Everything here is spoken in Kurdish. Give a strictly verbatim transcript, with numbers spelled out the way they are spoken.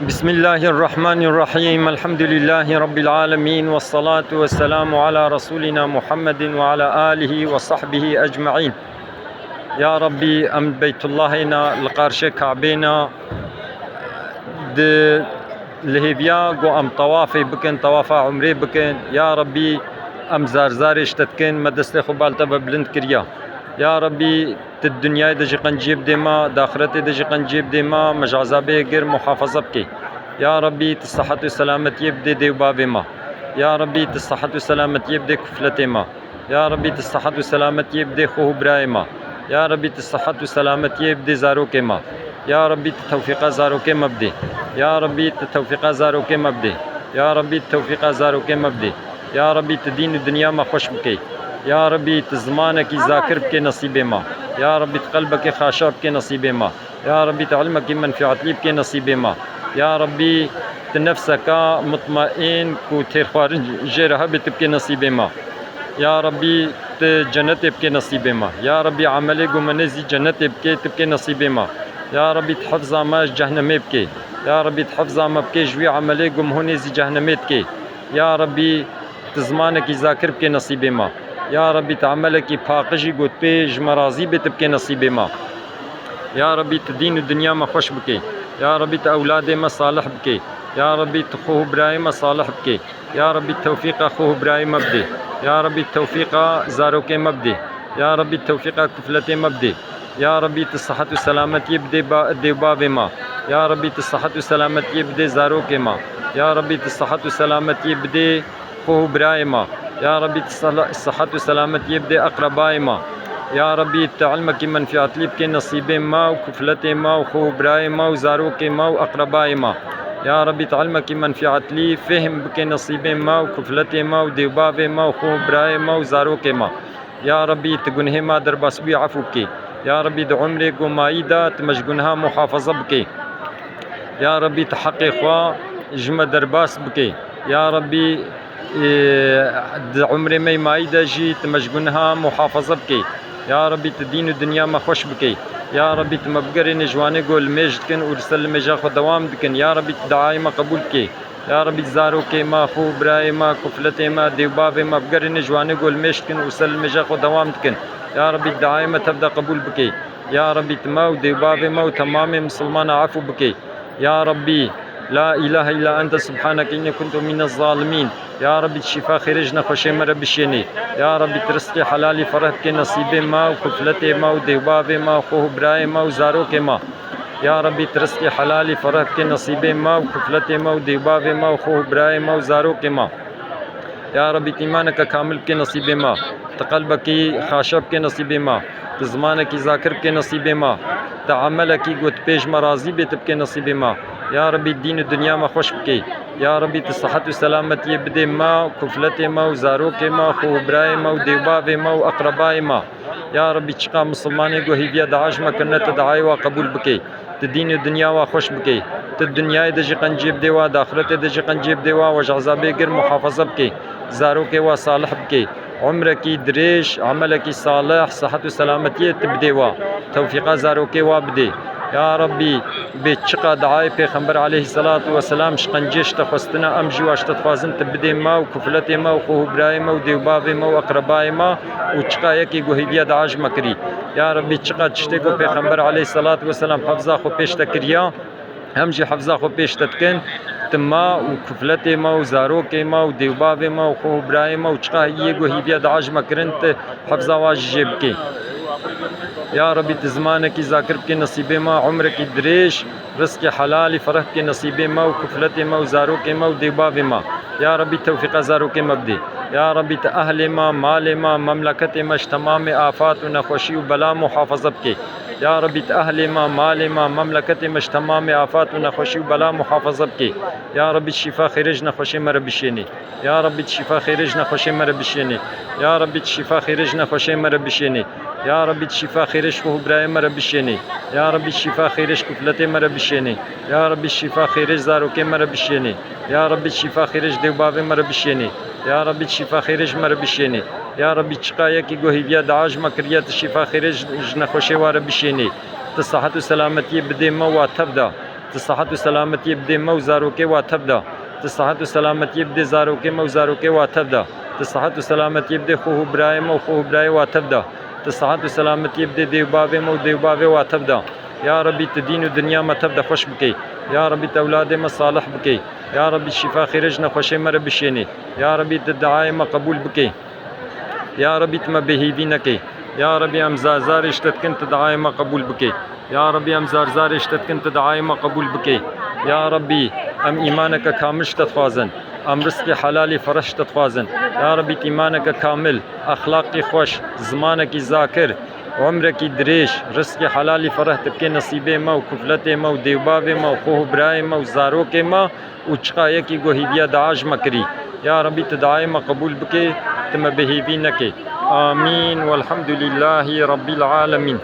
بسم الله الرحمن الرحيم. الحمد لله رب العالمين، والصلاة والسلام على رسولنا محمد وعلى آله وصحبه أجمعين. Ya Rabbî, em Beytullahê ne, li qarşê Kabê ne, di, li hêviya ku em tawafê bikin, tawafa umrê bikin. Ya Rabbî, em zar zarê ji te dikin, me destê xwe bal te ve bilind kiriya. Ya Rabbî, tu di dinyayê de jî qenciyê bidê me, di axiretê de jî qenciyê bidê me, me ji ezabê gir muhafaza bikê. Ya Rabbî, tu sihet û selametiyê bidê dê û bavê me. Ya Rabbî, tu sihet û selametiyê bidê kufletê me. Ya Rabbî, tu sihet û selametiyê bidê xwe û birayê me. Ya Rabbî, tu sihet û selametiyê bidê zarokê me. Ya Rabbî, tu tewfîqa zarokê me bidê. Ya Rabbî, tu tewfîqa zarokê me bidê. Ya Rabbî, tu tewfîqa zarokê me bidê. Ya Rabbî, tu dîn û dinya me xweş bikey. Ya Rabbî, tu zimanekî zakir bikê nesîbê me. Ya Rabbî, tu qelbekî xaşa bikê nesîbê me. Ya Rabbî, tu ilmekî menfîatlî bikê nesîbê me. Ya Rabbî, tu nefseka mutmaîn ku têrxwarin jê re hebê, tu bikê nesîbê me. Ya Rabbî, tu cenetê bikê nesîbê me. Ya Rabbî, emelê ku me nêzî cenetê bikê, tu bikê nesîbê me. Ya Rabbî, tu hifza me ji cehnemê bikê. Ya Rabbî, tu hifza me bikê ji wî emelê ku me hûn nêzî cehnemê dikê. Ya Rabbî, tu zimanekî zakir bikê nesîbê me. Ya Rabbî, tu emelekî paqijî ku tu pê ji me razî bê, tu bikê nesîbê me. Ya Rabbî, tu dîn û dinya me xweş bikê. Ya Rabbî, tu ewladê me salih bikê. Ya Rabbî, tu xwe û birayê me salih bikê. Ya Rabbî, tewfîqa xwe û birayê me bidê. Ya Rabbî, tewfîqa zarokê me bidê. Ya Rabbî, tewfîqa kufletê me bidê. Ya Rabbî, tu sihet û selametiyê bidê ba-, dê û bavê me. Ya Rabbî, tu sihet û selametiyê bidê zarokê me. Ya Rabbî, tu sihet û selametiyê bidê xwe û birayê me. Ya Rabbî, tu sela-, sihet û selametiyê bidê eqrebayê me. Ya Rabbî, tu ilmekî menfîatlî bikê nesîbê me û kufletê me û xwe û birayê me û zarokê me û eqrebayê me. Ya Rabbî, tu ilmekî menfîatlî, fêhm bikê nesîbê me û kufletê me û dê û bavê me û xwe û birayê me û zarokê me. Ya Rabbî, tu gunhê me derbasbûyî efû bikê. Ya Rabbî, di umrê ku mayî de tu me ji gunha muhafaza bikê. Ya Rabbî, tu heqê xwe ji me derbas bikê. Ya Rabbî, ê, di umrê me yî mayî de jî tu me ji gunha muhafaza bikê. Ya Rabbî, tu dîn û dinya me xweş bikê. Ya Rabbî, tu me bigerînê ji wanê ku limêj dikin û li ser limêja xwe dewam dikin. Ya Rabbî, tu diayê me qebûl bikê. Ya Rabbî, zarokê me, xwe û birayê me, kufletê me, dê û bavê me, bigerîne ji wanê ku limêj dikin û ser limêja xwe dewam dikin. Ya Rabbî, diayê me tev de qebûl bikê. Ya Rabbî, tu me û dê û bavê me û temamê misilmana efû bikê. Ya Rabbî, la îlahe îlla ente subhaneke înnî kuntu mîne zalimîn. Ya Rabbî, tu şîfa xêrê ji nexweşê me re bişênê. Ya Rabbî, tu rizqê helalî fereh bikê nesîbê me û kufletê me û dê û bavê me û xwe û birayê me û zarokê me. Ya Rabbî, tu rizqê helalî fereh bikê nesîbê me û kufletê me û dê û bavê me û xwe û birayê me û zarokê me. Ya Rabbî, tu îmaneke kamil bikê nesîbê me. Tu qelbekî xaşa bikê nesîbê me. Tu zimanekî zakir bikê nesîbê me. Tu emelekî ku tu pê ji me razî bê, tu bikê nesîbê me. Ya Rabbî, dîn û dinya me xweş bikê. Ya Rabbî, tu sihet û selametiyê bidê me, kufletê me û zarokê me, xwe û birayê me û dê û bavê me û eqrebayê me. Ya Rabbî, çiqa misilmanê ku hêviya dua ji me kirine, tu duayê wa qebûl bikê. Tu dîn û dinya wa xweş bikê. Tu dinyayê de jî qenciyê bidê wa, di axiretê de jî qenciyê bidê wa, wa ji ezabê gir muhafaza bikê. Zarokê wa salih bikê. Umrekî dirêj, emelekî salih, sihet û selametiyê tu bidê wa. Tewfîqa zarokê wa bidê. Ya Rabbî, bê çiqa duayê Pêxember aleyhisselatu vesselam ji qenciyê ji te xwestine, em jî wa ji te dixwazin, tu bidê me û kufletê me û xwe û birayê me û dê û bavê me û eqrebayê me û çiqa yekê ku hêviya dua ji me kirî. Ya Rabbî, çiqa tiştê ku Pêxember aleyhisselatu vesselam hefza xwe pêş te kiriya, em jî hefza xwe pêş te dikin, tu me û kufletê me û zarokê me û dê û bavê me û xwe û birayê me û çiqa yê ku hêviya dua ji me kirin, tu hefza wa jî jê bikê. Ya Rabbî, tu zimanekî zakir bikê nesîbê me, umrekî dirêj, rizqê helalî fereh bikê nesîbê me û kufletê me û zarokê me û dê û bavê me. Ya Rabbî, tewfîqa zarokê me bidê. Ya Rabbî, tu ehlê me, malê me, memleketê me ji temamê afat û nexweşî û bela muhafaza bikê. Ya Rabbî, tu ehlê me, malê me, memleketê me ji temamê afat û nexweşî û bela muhafaza bikê. Ya Rabbî, tu şîfa xêrê ji nexweşê me re bişênê. Ya Rabbî, tu şîfa xêrê ji nexweşê me re bişênê. Ya Rabbî, tu şîfa xêrê ji nexweşê me re bişênê. Ya Rabbî, tu şîfa xêrê ji xwe û birayê me re bişênê. Ya Rabbî, tu şîfa xêrê ji kufletê me re bişênê. Ya Rabbî, tu şîfa xêrê ji zarokê me re bişênê. Ya Rabbî, tu şîfa xêrê ji dê û bavê me re bişênê. Ya Rabbî, tu şîfa xêrê ji me re bişênê. Ya Rabbî, çiqa yekî ku hêviya dua ji me kiriye, tu şîfa xêrê ji, ji nexweşê wa re bişênê. Tu sihet û selametiyê bidê me wa tev de. Tu sihet û selametiyê bidê me û zarokê wa tev de. Tu sihet û selametiyê bidê zarokê me û zarokê wa tev de. Tu sihet û selametiyê bidê xwe û birayê me û xwe û birayê wa tev de. Tu sihet û selametiyê bidê dê û bavê me û dê û bavê wa tev de. Ya Rebî, tu dîn û dinya me tev de xweş bikey. Ya Rebî, tu ewladê me salih bikey. Ya Rebî, şîfa xêrê ji nexweşê me re bişênê. Ya Rebî, tu diayê me qebûl bikey. Ya Rebî, tu me bêhêvî nekey. Ya Rebî, em zar zarê ji te dikin, tu diayê me qebûl bikey. Ya Rebî, em zar zarê ji te dikin, tu diayê me qebûl bikey. Ya Rebî, em îmaneke kamil ji te dixwazin. Em rizqî helalî fereh ji te dixwazin. Ya Rebî, tu îmaneke kamil, exlaqî xweş, zimanekî zakir, umrekî dirêj, rizqî helalî fereh tu bikê nesîbê me û kufletê me û dê û bavê me û xwe û birayê me û zarokê me û çiqa yekî ku hêviya dua ji me kirî. Ya Rebî, tu duayê me qebûl bikê, tu me bêhêvî nekê. Amîn. Welhamdulîllahî Rebbîl Alemîn.